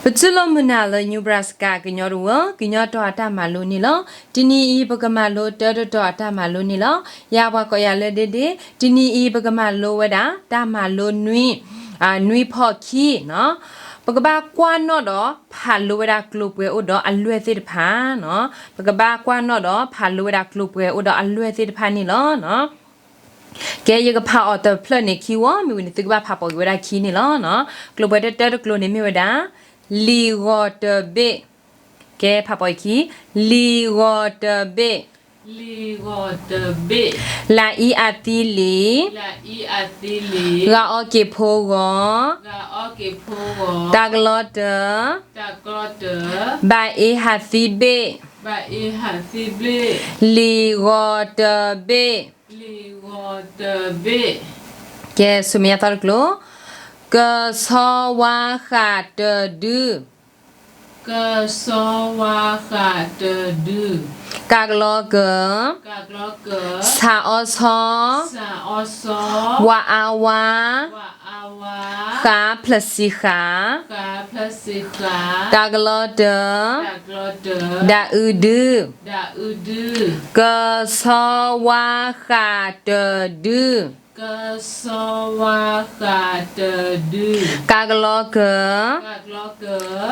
ပတူၢ်လိာ်မုာ်နၤလၢ Nebraska ကညီတဝၢ ကညီတီၤအတၢ်မၤလိန့ၣ်လီၤ. တနံၤအံၤ ပကမၤလိတၢတတီၤအတၢ်မၤလိန့ၣ်လီၤ. ယၤပှၤကိးယၤလၢဒ့ဒ့, တနံၤအံၤ ပကမၤလိဝဲဒၣ် တၢ်မၤလိနွံ, နွံဖီၣ်ခံနီၤ. ပကဘၣ်ကွၢ်နီၣ်ဒီးဖးလိဝဲဒၣ်ကျိၤပှဲၤအိၣ်ဒီးအလွဲၢ်သ့ၣ်တဖၣ်နီၤ. ပကဘၣ်ကွၢ်နီၣ်ဒီးဖးလိဝဲဒၣ်ကျိၤပှဲၤအိၣ်ဒီးအလွဲၢ်သ့ၣ်တဖၣ်န့ၣ်လီၤ. ကဲ ယကဖးအီၤတဖျၢၣ်န့ၣ်ခံဝီ, မ့ၢ်ဝံၤန့ၣ် သုကဘၣ်ဖးပိာ်က့ၤဝဲဒၣ်ခံန့ၣ်လီၤ. ကျိၤပှဲၤတၢတၢတကျိၤန့ၣ်မ့ၢ်ဝဲဒၣ် လံာ်ဂီၤတဘ့ၣ်. ကဲ ဖးပိာ်အခံ, လံာ်ဂီၤတဘ့ၣ်. လံာ်ဂီၤတဘ့ၣ်. လအံအသံလံာ်, လအံအသံလံာ်, ဂၤအီက့ၤဖိဂီၤ, ဂၤအီက့ၤဖိဂီၤ, တၢ်ကလီတၢ, တၢ်ကလီတၢ, ဘၣ်အ့ဟးသံဘ့ၣ်, ဘၣ်အ့ဟးသံဘ့ၣ်, လံာ်ဂီၤတဘ့ၣ်, လံာ်ဂီၤတဘ့ၣ်. ကဲ ဆူမဲာ်ညါသီတကျိၤ, ကဆီဝါဃးတဒု ကဆီဝါဃးတဒု, ကးကလီကၢ, ကးကလီကၢ, ဆးအီဆီ, ဆးအီဆီ, ဝးအါဝါ, ဝးအါဝါ, ဃးဖျၢၣ်စံဃး, ဃးဖျၢၣ်စံဃး, တၢ်ကလီတၢ, တၢ်ကလီတၢ, ဒၣ်အုဒု, ဒၣ်အုဒု, ကဆီဝါဃးတဒု ကဆီဝါဃးတဒု, ကးကလီကၢ, ကးကလီကၢ,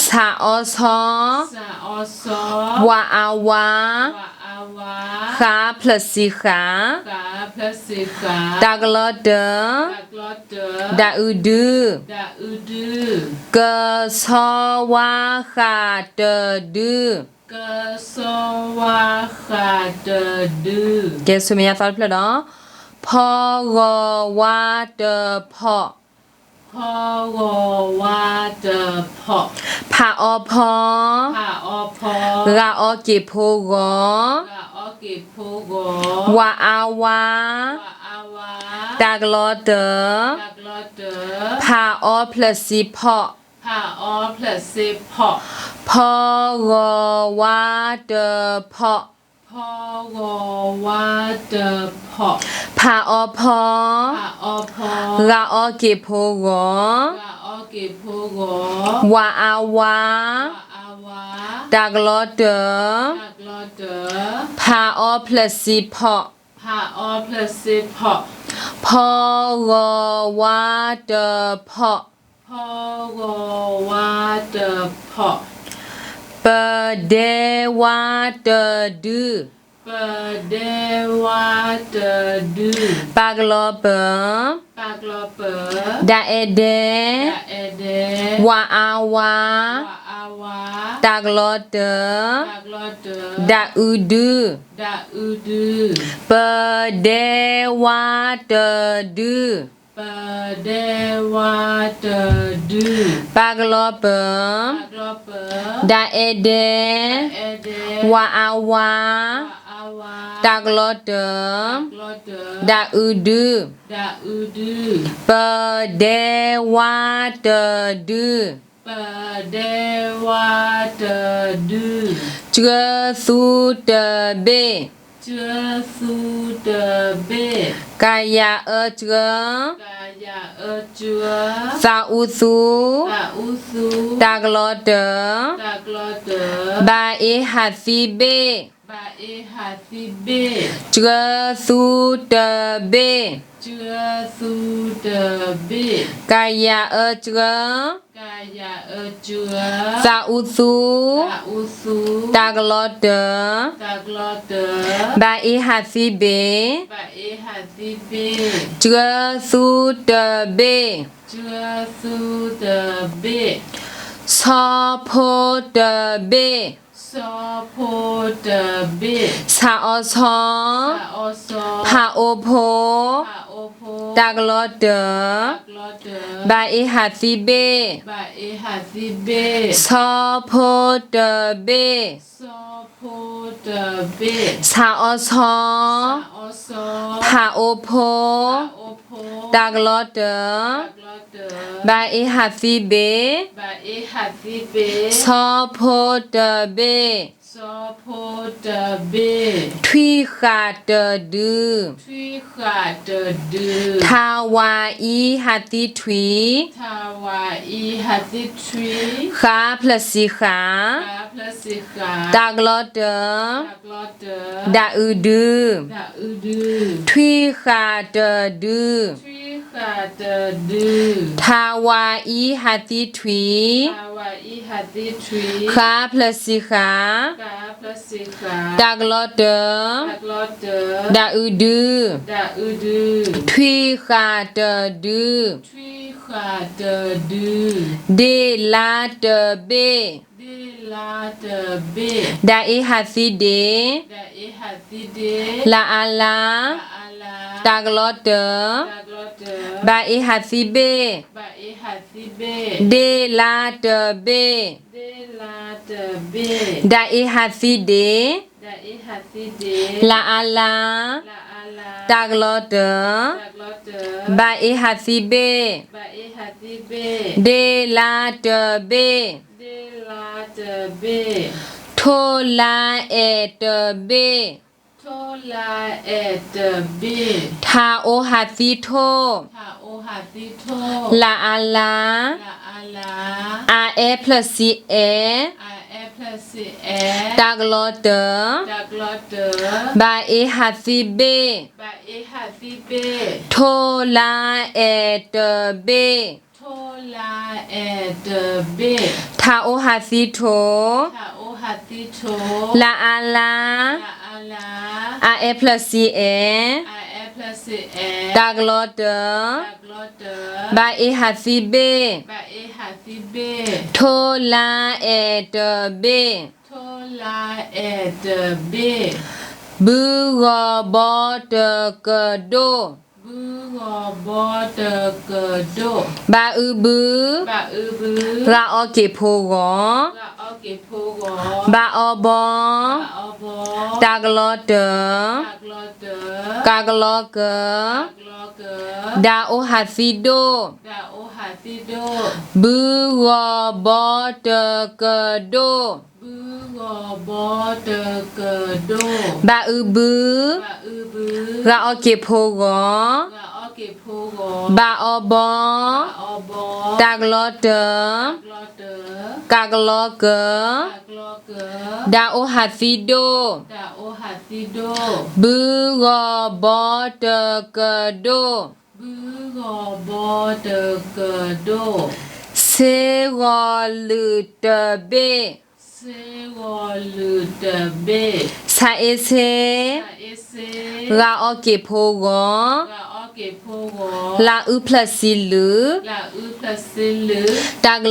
ဆးအီဆီ, ဆးအီဆီ, ဝးအါဝါ, ဝးအါဝါ, ဃးဖျၢၣ်စံဃး, ဃးဖျၢၣ်စံဃး, တၢ်ကလီတၢ, တၢ်ကလီတၢ, ဒၣ်အုဒု, ဒၣ်အုဒု, ကဆီဝါဃးတဒု ကဆီဝါဃးတဒု. ကဲ ဆူမဲာ်ညါသီတဖျၢၣ်ဒီး, ဖီဂီၤဝါတဖီၣ်, ဖီဂီၤဝါတဖီၣ်, ဖးအီဖီ, ဖးအီဖီ, ဂၤအီက့ၤဖိဂီၤ, ဂၤအီက့ၤဖိဂီၤ, ဝးအါဝါ, ဝးအါဝါ, တၢ်ကလီတၢ, တၢ်ကလီတၢ, ဖးအီဖျၢၣ်စံဖီၣ် ဖးအီဖျၢၣ်စ့ဖီၣ်, ဖီဂီၤဝါတဖီၣ်, ဖီဂီၤဝါတဖီၣ်, ဖးအီဖီ, ဖးအီဖီ, ဂၤအီက့ၤဖိဂီၤ, ဂၤအီက့ၤဖိဂီၤ, ဝးအါဝါ, ဝးအါဝါ, တၢ်ကလီတၢ, တၢ်ကလီတၢ, ဖးအီဖျၢၣ်စ့ဖီၣ်, ဖးအီဖျၢၣ်စ့ဖီၣ်, ဖီဂီၤဝါတဖီၣ် ဖီဂီၤဝါတဖီၣ်, ပဒဲဝါတဒု, ပဒဲဝါတဒု, ပးကလီပၢ, ပးကလီပၢ, ဒၣ်အဲၣ်ဒဲ, ဒၣ်အဲၣ်ဒဲ, ဝးအါဝါ, ဝးအါဝါ, တၢ်ကလီတၢ, တၢ်ကလီတၢ, ဒၣ်အုဒု, ဒၣ်အုဒု, ပဒဲဝါတဒု ပဒဲဝါတဒု, ပးကလီပၢ, ပးကလီပၢ, ဒၣ်အဲၣ်ဒဲ, ဒၣ်အဲၣ်ဒဲ, ဝးအါဝါ, ဝးအါဝါ, တၢ်ကလီတၢ, တၢ်ကလီတၢ, ဒၣ်အုဒု, ဒၣ်အုဒု, ပဒဲဝါတဒု, ပဒဲဝါတဒု, ကၢသူတဘ့ၣ်, ကၢသူတဘ့ၣ်, ကယၤအၢကၢ, ကယၤအၢကၢ, သးအူသူ, သးအူသူ, တၢ်ကလီတၢ, တၢ်ကလီတၢ, ဘၣ်အ့ဟးသံဘ့ၣ်, ဘၣ်အ့ဟးသံဘ့ၣ်, ကၢသူတဘ့ၣ်, ကၢသူတဘ့ၣ်, ကယၤအၢကၢ, ကယၤအၢကၢ, သးအူသူ, သးအူသူ, တၢ်ကလီတၢ, တၢ်ကလီတၢ, ဘၣ်အ့ဟးသံဘ့ၣ်, ဘၣ်အ့ဟးသံဘ့ၣ်, ကၢသူတဘ့ၣ်, ကၢသူတဘ့ၣ်, ဆီဖိတဘ့ၣ်, ဆီဖိတဘ့ၣ်, ဆးအီဆီ, ဆးအီဆီ, ဖးအိၣ်ဖိ, ဖးအိၣ်ဖိ, တၢ်ကလီတၢ, တၢ်ကလီတၢ, ဘၣ်အ့ဟးသံဘ့ၣ်, ဘၣ်အ့ဟးသံဘ့ၣ်, ဆီဖိတဘ့ၣ်, ဆီဖိတဘ့ၣ်, ဆးအီဆီ, ဆးအီဆီ, ဖးအိၣ်ဖိ, ဖးအိၣ်ဖိ, တၢ်ကလီတၢ, တၢ်ကလီတၢ, ဘၣ်အ့ဟးသံဘ့ၣ်, ဘၣ်အ့ဟးသံဘ့ၣ်, ဆီဖိတဘ့ၣ်, စီၤဖိတဘ့ၣ်. ထွံၣ်ဃာ်တဒု. ထွံၣ်ဃာ်တဒု. ထ ဝ အံ ဟးသံ ထွံၣ်. ထ ဝ အံ ဟးသံ ထွံၣ်. ဃ ဖျၢၣ်စံၣ် ဃာ်. ဃ ဖျၢၣ်စံၣ် ဃာ်. တၢ်ကလီတၢၢ်. တၢ်ကလီတၢၢ်. ဒၣ်အုးဒု. ဒၣ်အုးဒု. ထွံၣ်ဃာ်တဒု. ထွံၣ်ဃာ်တဒု. ထ ဝ အံ ဟးသံ ထွံၣ်. ထ ဝ အံ ဟးသံ ထွံၣ်. ဃ ဖျၢၣ်စံၣ် ဃာ်. ဃ ဖျၢၣ်စံၣ် ဃာ်. တၢ်ကလီတၢၢ်. တၢ်ကလီတၢၢ်. ဒၣ်အုးဒု. ဒၣ်အုးဒု. ထွံၣ်ဃာ်တဒု. ထွံၣ်ဃာ်တဒု. ဒ့ၣ်လါတဘ့ၣ်. ဒ့ၣ်လါတဘ့ၣ်. ဒၣ်အ့ဟးသံ ဒ့ၣ်. ဒၣ်အ့ဟးသံ ဒ့ၣ်. လါအါ လါ. လါအါ လါ. တၢ်ကလီတၢၢ်. တၢ်ကလီတၢၢ်. ဘၣ်အ့ဟးသံ ဘ့ၣ်. ဘၣ်အ့ဟးသံ ဘ့ၣ်. ဒ့ၣ်လါတဘ့ၣ်. ဒ့ၣ်လါတဘ့ၣ်. ဒၣ်အ့ဟးသံ ဒ့ၣ်. ဒၣ်အ့ဟးသံ ဒ့ၣ်. လါအါ လါ. လါအါ လါ. တၢ်ကလီတၢၢ်. တၢ်ကလီတၢၢ်. ဘၣ်အ့ဟးသံ ဘ့ၣ်. ဘၣ်အ့ဟးသံ ဘ့ၣ်. ဒ့ၣ်လါတဘ့ၣ်. ဒ့ၣ်လါတဘ့ၣ်. ထိၣ်လါအဲၣ်တဘ့ၣ်. ထိၣ်လါအဲၣ်တဘ့ၣ်. ထ အိ ဟးသံ ထိၣ်. ထ အိ ဟးသံ ထိၣ်. လါအါ လါ. လါအါ လါ. အ အဲ ဖျၢၣ်စံၣ် အဲၣ်. အ အဲ ဖျၢၣ်စံၣ် အဲၣ်. တၢ်ကလီတၢၢ်. တၢ်ကလီတၢၢ်. ဘၣ်အ့ဟးသံ ဘ့ၣ်. ဘၣ်အ့ဟးသံ ဘ့ၣ်. ထိၣ်လါအဲၣ်တဘ့ၣ်. ထိၣ်လါအဲၣ်တဘ့ၣ်. ထ အိ ဟးသံ ထိၣ်. ထ အိ ဟးသံ ထိၣ်. လါအါ လါ. လါအါ လါ. အ အဲ ဖျၢၣ်စံၣ် အဲၣ်. အ အဲ ဖျၢၣ်စံၣ် အဲၣ်. တၢ်ကလီတၢၢ်. တၢ်ကလီတၢၢ်. ဘၣ်အ့ဟးသံ ဘ့ၣ်. ဘၣ်အ့ဟးသံ ဘ့ၣ်. ထိၣ်လါအဲၣ်တဘ့ၣ်. ထိၣ်လါအဲၣ်တဘ့ၣ်. ဘုဂီၤဘီတကဒိၣ်. ဘုဂီၤဘီတကဒိၣ်. ဘၣ်အုးဘု. ဘၣ်အုးဘု. ဂၤအီက့ၤဖိဂီၤ. ဂၤအီက့ၤဖိဂီၤ. ဘၣ်အီဘီ. ဘၣ်အီဘီ. တၢ်ကလီတၢၢ်. တၢ်ကလီတၢၢ်. ကၢ်ကလီကၢၤ. ကၢ်ကလီကၢၤ. ဒၣ်အိ ဟးသံ ဒိၣ်. ဒၣ်အိ ဟးသံ ဒိၣ်. ဘုဂီၤဘီတကဒိၣ်. ဘုဂီၤဘီတကဒိၣ်. ဘၣ်အုးဘု. ဘၣ်အုးဘု. ဂၤအီက့ၤဖိဂီၤ. ဂၤအီက့ၤဖိဂီၤ. ဘၣ်အီဘီ. ဘၣ်အီဘီ. တၢ်ကလီတၢၢ်. တၢ်ကလီတၢၢ်. ကၢ်ကလီကၢၤ. ကၢ်ကလီကၢၤ. ဒၣ်အိ ဟးသံ ဒိၣ်. ဒၣ်အိ ဟးသံ ဒိၣ်. ဘုဂီၤဘီတကဒိၣ်. ဘုဂီၤဘီတကဒိၣ်. ဆ့ဂီၤလုာ်တဘ့ၣ်. ဆ့ဂီၤလုာ်တဘ့ၣ်. ဆးအ့ဆ့. ဆးအ့ဆ့. ဂၤအီက့ၤဖိဂီၤ. ဂၤအီက့ၤဖိဂီၤ. လါအုးဖျၢၣ်စံၣ်လုာ်. လါအုးဖျၢၣ်စံၣ်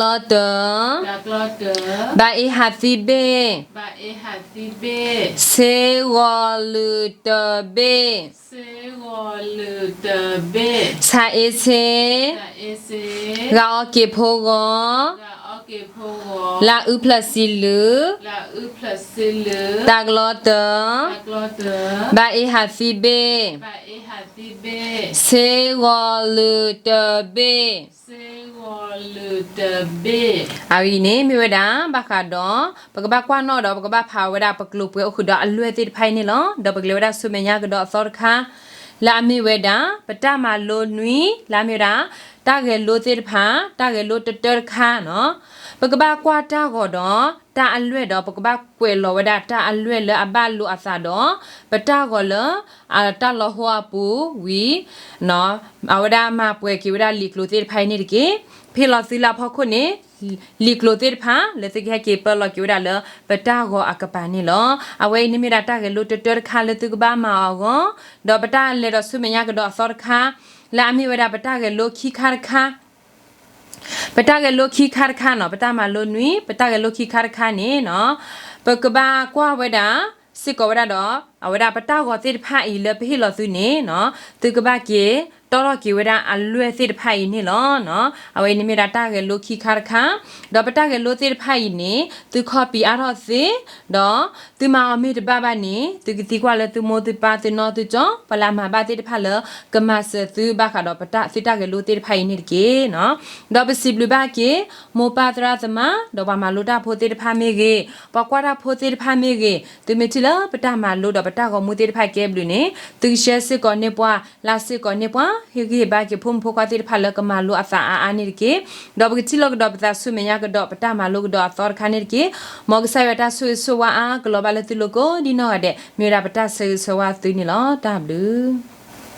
လုာ်. တၢ်ကလီတၢၢ်. တၢ်ကလီတၢၢ်. ဘၣ်အ့ဟးသံ ဘ့ၣ်. ဘၣ်အ့ဟးသံ ဘ့ၣ်. ဆ့ဂီၤလုာ်တဘ့ၣ်. ဆ့ဂီၤလုာ်တဘ့ၣ်. ဆးအ့ဆ့. ဆးအ့ဆ့. ဂၤအီက့ၤဖိဂီၤ. ဂၤအီက့ၤဖိဂီၤ. လါအုးဖျၢၣ်စံၣ်လုာ်. လါအုးဖျၢၣ်စံၣ်လုာ်. တၢ်ကလီတၢၢ်. တၢ်ကလီတၢၢ်. ဘၣ်အ့ဟးသံ ဘ့ၣ်. ဘၣ်အ့ဟးသံ ဘ့ၣ်. ဆ့ဂီၤလုာ်တဘ့ၣ်. ဆ့ဂီၤလုာ်တဘ့ၣ်. အဂ့ၢ်အံၤန့ၣ် မ့ၢ်ဝဲဒၣ် ဘၣ်ဃးဒီး ပကဘၣ်ကွၢ်နီၣ်ဒီး ပကဘၣ်ဖးဝဲဒၣ် ပကျိၤပှဲၤအိၣ်ဃုာ်ဒီးအလွဲၢ်သ့ၣ်တဖၣ်အံၤန့ၣ်လီၤ. ဒီးပကလဲၤဝဲဒၣ်ဆူမဲာ်ညါကဒီးအသီတခါ လၢအမ့ၢ်ဝဲဒၣ် ပတၢ်မၤလိနွံ လၢအမ့ၢ်ဝဲဒၣ် တၢ်ဂဲၤလိသ့ၣ်တဖၣ် တၢ်ဂဲၤလိတတၢတခါနီၤ. ပကဘၣ်ကွၢ်တၢ်ဂီၤဒီး တၢ်အလွဲၢ်ဒီး ပကဘၣ်ကွဲးလီၤဝဲဒၣ်တၢ်အလွဲၢ်လၢအဘၣ်လိာ်အသးဒီး ပတၢ်ဂီၤလၢ အတၢ်လီၤဟိအပူၤဝံၤ အဝဲဒၣ်မၤပှဲၤက့ၤဝဲဒၣ်လံာ်ကျိၤသ့ၣ်တဖၣ်အံၤန့ၣ်တက့ၢ်. ဖဲလီၤသုလၢအဖီခိၣ်န့ၣ် လံာ်ကျိၤသ့ၣ်တဖၣ် လၢသုကဟဲက့ၤပၢလီၤက့ၤဝဲဒၣ်လၢ ပတၢ်ဂီၤအကပၤန့ၣ်လီၤ. အဝဲအံၤန့ၣ်မ့ၢ်ဒၣ်တၢ်ဂဲၤလိတတၢတခါလၢသုကဘၣ်မၤအီၤအဂီၢ်, ဒီးပတၢ်လဲၤဒီးဆူမဲာ်ညါကဒီးအသီတခါ လၢအမ့ၢ်ဝဲဒၣ်ပတၢ်ဂဲၤလိခံခါတခါ ပတၢ်ဂဲၤလိခံခါတခါနီၤ, ပတၢ်မၤလိနွံ ပတၢ်ဂဲၤလိခံခါတခါန့ၣ်နီၤ, ပကဘၣ်ကွၢ်ဝဲဒၣ် စ့ၢ်ကီးဝဲဒၣ်ဒီး အဝဲဒၣ်ပတၢ်ဂီၤသ့ၣ်တဖၣ်အံၤလၢပဟ့ၣ်လီၤသုန့ၣ်နီၤ, သုကဘၣ်က့ၤတီၣ်ထီၣ်က့ၤဝဲဒၣ်အလွဲၢ်သ့ၣ်တဖၣ်အံၤန့ၣ်လီၤ. အဝဲအံၤန့ၣ်မ့ၢ်ဒၣ်တၢ်ဂဲၤလိခံခါတခါ, ဒီးပတၢ်ဂဲၤလိသ့ၣ်တဖၣ်အံၤန့ၣ် သု copy အါထီၣ်သ့, ဒီးသုမၤအီၤမ့ၢ်တဘၣ်ဘၣ်န့ၣ် သုကသံကွၢ်လၢသုမိၢ်သုပၢ်သုနီၢ်သုကၠီ ပှၤလၢအမၤဘၣ်သ့ၣ်တဖၣ်လၢကမၤစၢၤသုဘၣ်ဃးဒီးပတၢ် သုတၢ်ဂဲၤလိသ့ၣ်တဖၣ်အံၤန့ၣ်တက့ၢ်နီၤ. ဒီးပစံးဘျုးဘၣ်က့ၤ မိၢ်ပၢ်သရၣ်သမါ ဒီးပှၤမၤလိတၢ်ဖိသ့ၣ်တဖၣ်မ့ၢ်ဂ့ၤ, ပှၤကွၢ်တၢ်ဖိသ့ၣ်တဖၣ်မ့ၢ်ဂ့ၤ, သုမ့ၢ်ထံၣ်လၢပတၢ်မၤလိဒီးပတၢ်ဂီၤမူသ့ၣ်တဖၣ်ကဲဘျုးန့ၣ် သုက share စ့ၢ်ကီးန့ၢ်ပှၤ, like စ့ၢ်ကီးန့ၢ်ပှၤ, ဟ့ၣ်ဂံၢ်ဟ့ၣ်ဘါက့ၤဖိမုၣ်ဖိခွါသ့ၣ်တဖၣ်လၢကမၤလိအသးအါအါန့ၣ်တက့ၢ်. ဒီးပကထံၣ်လိာ်ကဒီးပသးဆူမဲာ်ညါကဒီးပတၢ်မၤလိကဒီးအသီတခါန့ၣ်တက့ၢ်. မ်ကစၢ်ယွၤတၢ်ဆိၣ်ဂ့ၤဆိၣ်ဝါအါကလီၤဘၣ်လၢသုလိၤကိးဒ်နီၢ်ဂၤဒဲး မ့ၢ်ဝဲဒၣ်ပတၢ်ဆၢဂ့ၤဆၢဝါသုန့ၣ်လီၤ. တၢ်ဘျုး